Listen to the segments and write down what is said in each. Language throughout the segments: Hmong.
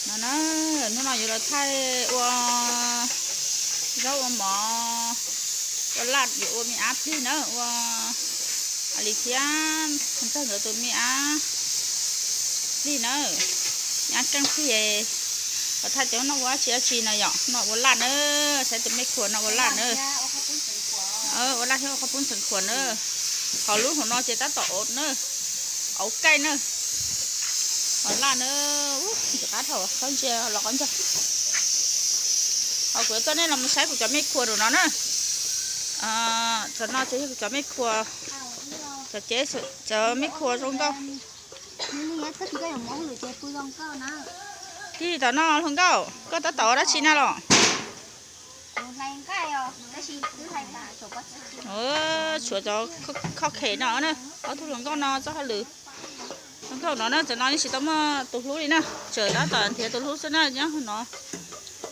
No na, hnub no yuav los thaij ua zaub ua mov, ua laj, yuav ua me ab plig na, ua li thiab ntxawg nkawd tus me ab plig na, me ab keej plig. Los thaij tias noj ua dab tsi dab tsi no yom, noj ua laj na, saib tus me khua noj ua laj na. Ua laj thiab ua qhob poob xeev khuam na. Hauv lub hauv no ces tab tom auv na, auv kaij na. Hauv laj na, ntxim qab thaum qab ntsia los qab ntsia. Hos kuv yuav coj nej los mus saib kuv cov me khua rau no na. Cov no ces yog kuv cov me khua, cov cev, cov me khua zoo nkauj. Tig tom no hluas nkauj, koj tab tom ua dab tsi na los? Tshuav cov khob khem no na, ob tug hluas nkauj no txoj hauj lwm. Hluas nkauj no na, cov no yeej tsis tau muaj tus hlub li na, tseem tab tom nrhiav tus hlub xwb na, nyob hauv no.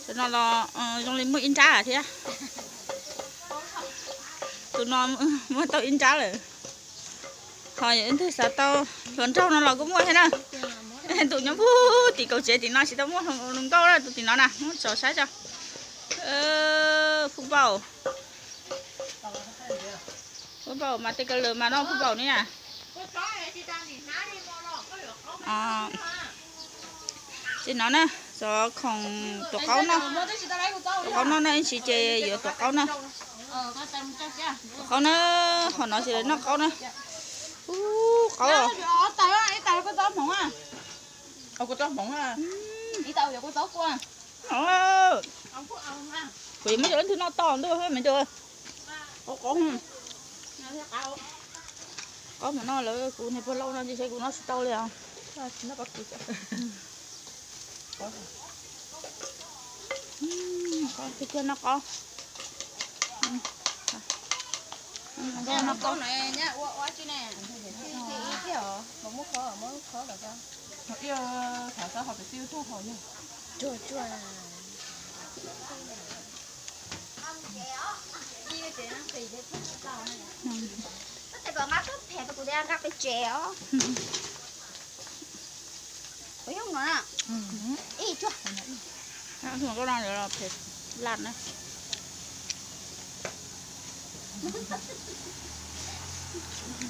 Cov no los zoo li muaj ib nrab thiab. Tus no muaj tau ib nrab lawm. Ho yog leej twg xav tau hluas nraug no los kuj muaj thiab na. Tus nyob puag tim kaum tsev tim no tsis tau muaj hluas nkauj na, tus tim no na, muab tso saib tso. Phub npaum, phub npaum mas tej ka lawm mas noj phub npaum ni na. Ces no na, cov khoom tuav qaub no, tuav qaub noj na, ib ntsis ces yuav tuav qaub na. Tuav qaub na, hom no ces lawv noj qaub na. Ub, qaub. Kuv yuav muab cov leej twg noj toj ntuj me cov. Qaub, qaub, qaub mas no lawv kuv niag pog laus no ces kuv noj tsis tau li os. Tiag tiag noj qaub. Noj qaub.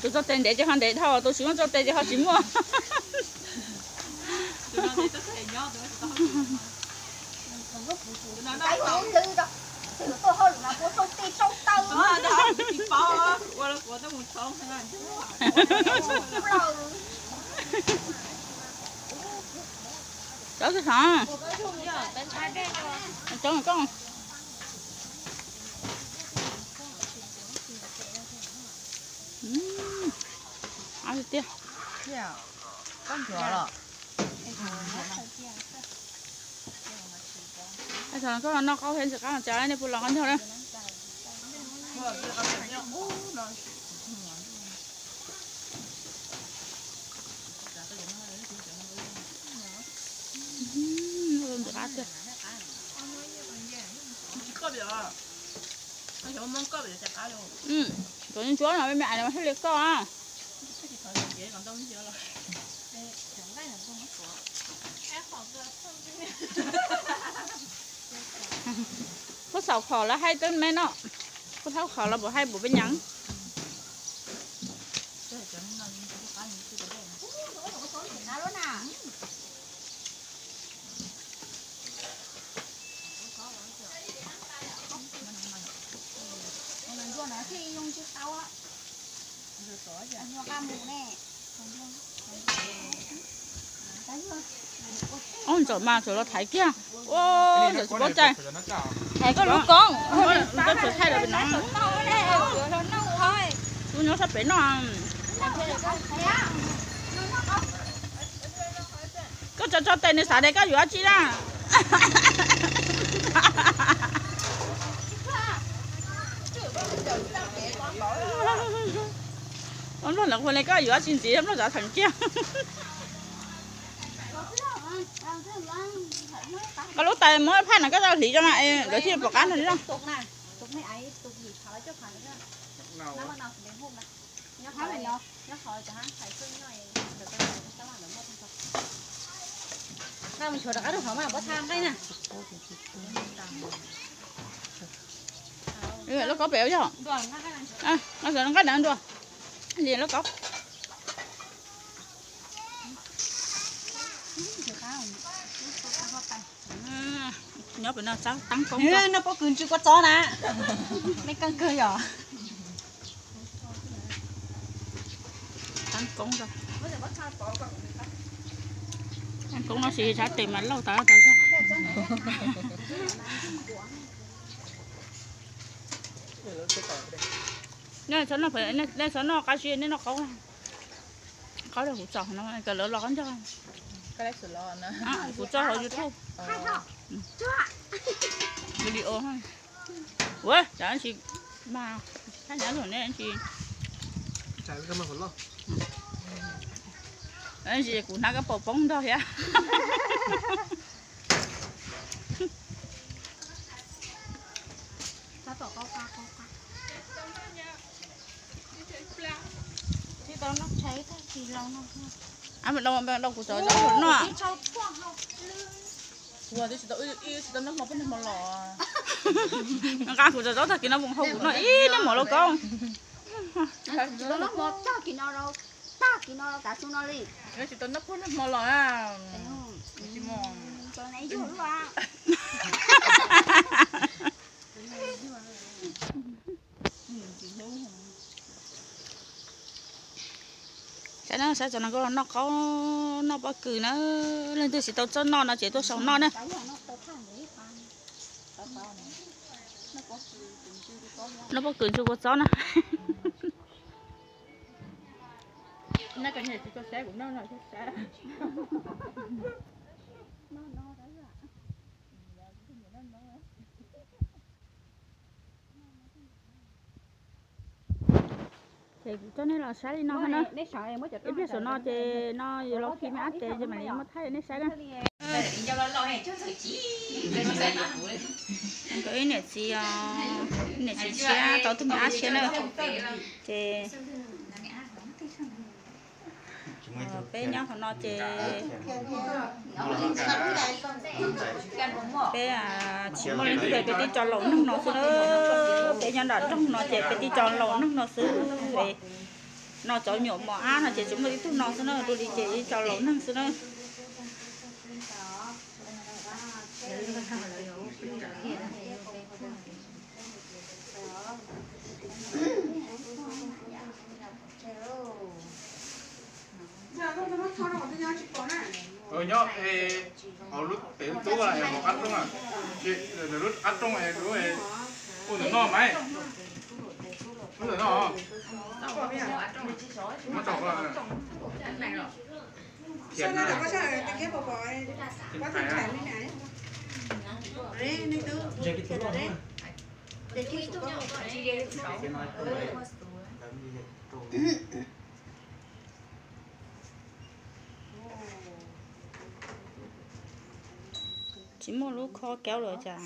Tus txog tes ntev ces ho ntev dhau, tus tsis muaj txog tes ces ho tsis muaj. Cov twg xav? Cov koj. Tiag. Koj los noj qaub thiab ntxim qab mas cas nej puas los qab ncaug na. Ntxim qab tiag. Cov ntsuab no me me ais mas thiaj li koj. Phub xaum khom lawv haib teeb me no, phub thaub khom los puas haib puas peb nyav. Ub, ntxawm mas txawm los thaiv kiag. Ua, ntxawm tsis paub cai. Thaiv koj lub koob, koj txawm thaij lawm pem no. Kuv nyob sab pem no. Koj tso tso tes nws xav tias koj yuav dab tsi na. Ua nplog ntawd qhuas li koj yuav dab tsi ntxiv, nplog tsav theem kiag. Koj lub tais muab phaj no koj tau hliv tso mas lawv thiaj pom qab no li no. Nqa mus tshuav rov qab rau hauv mas, pov tha nqaij na. Lauj kaub pem ua yog. Nqa nqaij na ntua. Li lauj kaub. Nyob pem no teeb koob. Noj pob kws ntsw kua txob na. Nej keej kawg yom. Teeb koob, teeb koob no sis sab tes mas lauj tas tas zog. Nej txhob noj qab zib, nej noj qaub. Qaub los kuv txaus no, kom lawv los qab ncauj. Kuv tso hauv YouTube. Video. Ua cas tsis mas thaj nyab lug ne tsis. Tsis kuv hnav kab paus poob ntog thiab. Kuv txaus zaub noj. Ua twb tsis tau, ib tsis tau noj hmo peb noj hmo los. Nqa kuv txaus zaub tag kis no mus hau kuv noj ib noj hmo lauj kaub. Tag kis no, tag kis no kav su no li. Tsis tau noj peb noj hmo los. Saib na, saib txog no kuj noj qaub noj pob kws na. Leej twg tsis tau txawj noj no ces tuaj sau noj na. Noj pob kws ntsw kua txob na. Ces kuv coj nej los saib li no na. Ib pliag saum no ces no yuav los khi me ab tes ces mam li muab thaij nej saib na. Nkawd ib niam txiv, niam txiv tshiab tau tus me ab tshiab na. Ces peb nyob qhov no ces peb tsis muaj leej twg, peb tib co laus neeg no xwb na. Peb nyob nram nroog no ces peb tib co laus neeg no xwb. No cov nyuam mos ab no ces tsis muaj ib tug no xwb na, dua li ces ib co laus neeg xwb na. Nyob hauv lub pem lub tub, hauv qab rooj, lub qab rooj, ua ntawm no mas, ua ntawm no, muab tso. Tsis muaj lub khob kaub lawm cas.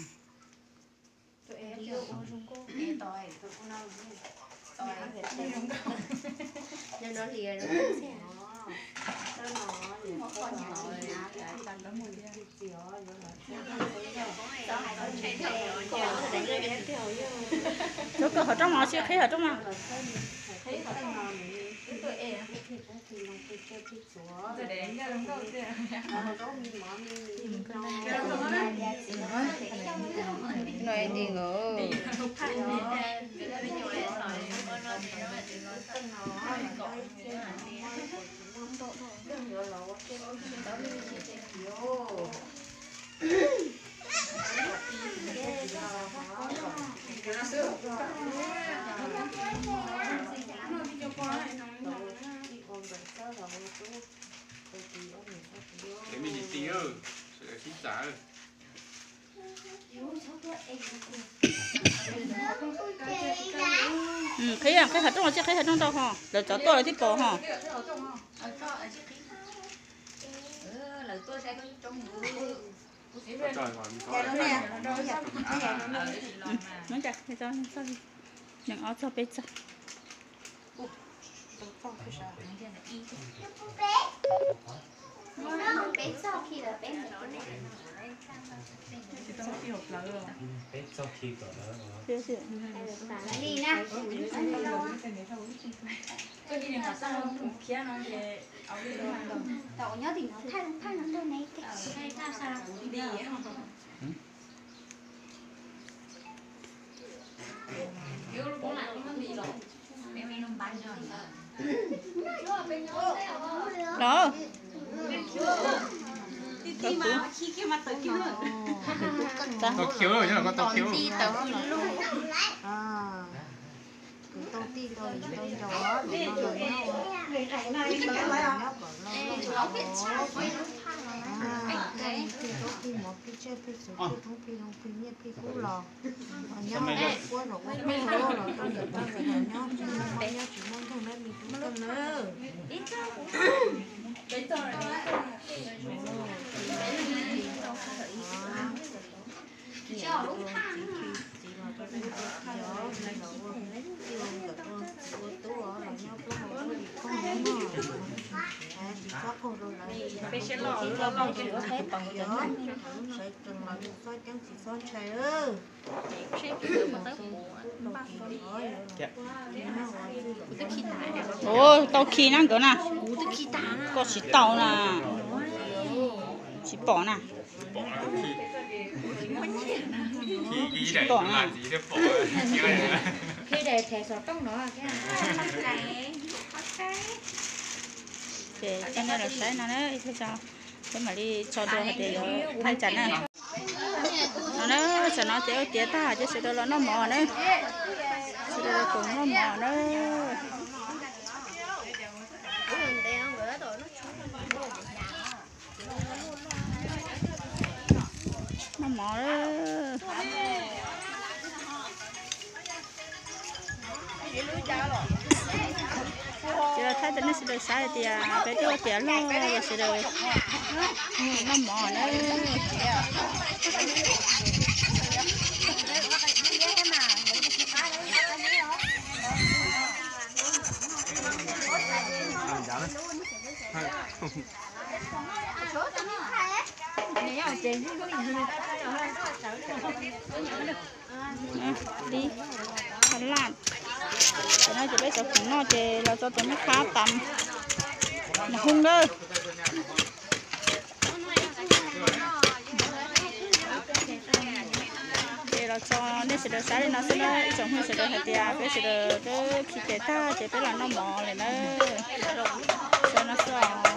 Rau kom hov rooj no, sis qhib hov rooj no. Qhib, qhib hav rooj, sis qhib hav rooj rau ho, lawv cov tuaj lawv thiaj pom ho. Nees ob txog peb txog. Peb txog khi lawm, peb mus. Peb txog khi lawm. Li na. Tau nyob tim no thaj thaj no ntag ne. Los. Tau khiv, tau khiv. Tau tij tau ntau ncaus los no los nyob, nyob kom los los. Plig roob plig mov plig tsiaj plig txhuv plig roob plig zoo plig nyiaj plig kub los. Nyob ua kuab zom ua kuab los rau niam rau txiv los nyob tsis muaj mob nyob tsis muaj nkeeg dab me tub kawg nawb. Txiv los rau txiv los ua tij los ua txiv ua tub los nyob plaub hau li koj nyob no. Tsis txhob qaug rau lawv, tsis txhob qaug rau lawv, txhob ceeb tsis txhob ntshai. Ua tau khi na nkawd na. Koj tsis tau na. Tsis pom na. Tsis pom na. Ces coj nej los saib no na, peb mam li tso dua hais tias yuav thaij tsam na. No na, tsam no ces ua tiav tag ces sawv daws los noj mov na. Sawv daws los koom noj mov na. Noj mov. Ces los thaij rau nej sawv daws saib hais tias peb twb ua tiav lawm, sawv daws noj mov na. Li, laj. Tam no ces peb cov khoom noj ces los tso tus me qhab tam mus hung na. Ces los tso nej sawv daws saib li no xwb na, ib tsoom phooj ywg sawv daws hais tias peb sawv daws twb khi tes tag ces peb los noj mov lawm na. Tso no xwb os.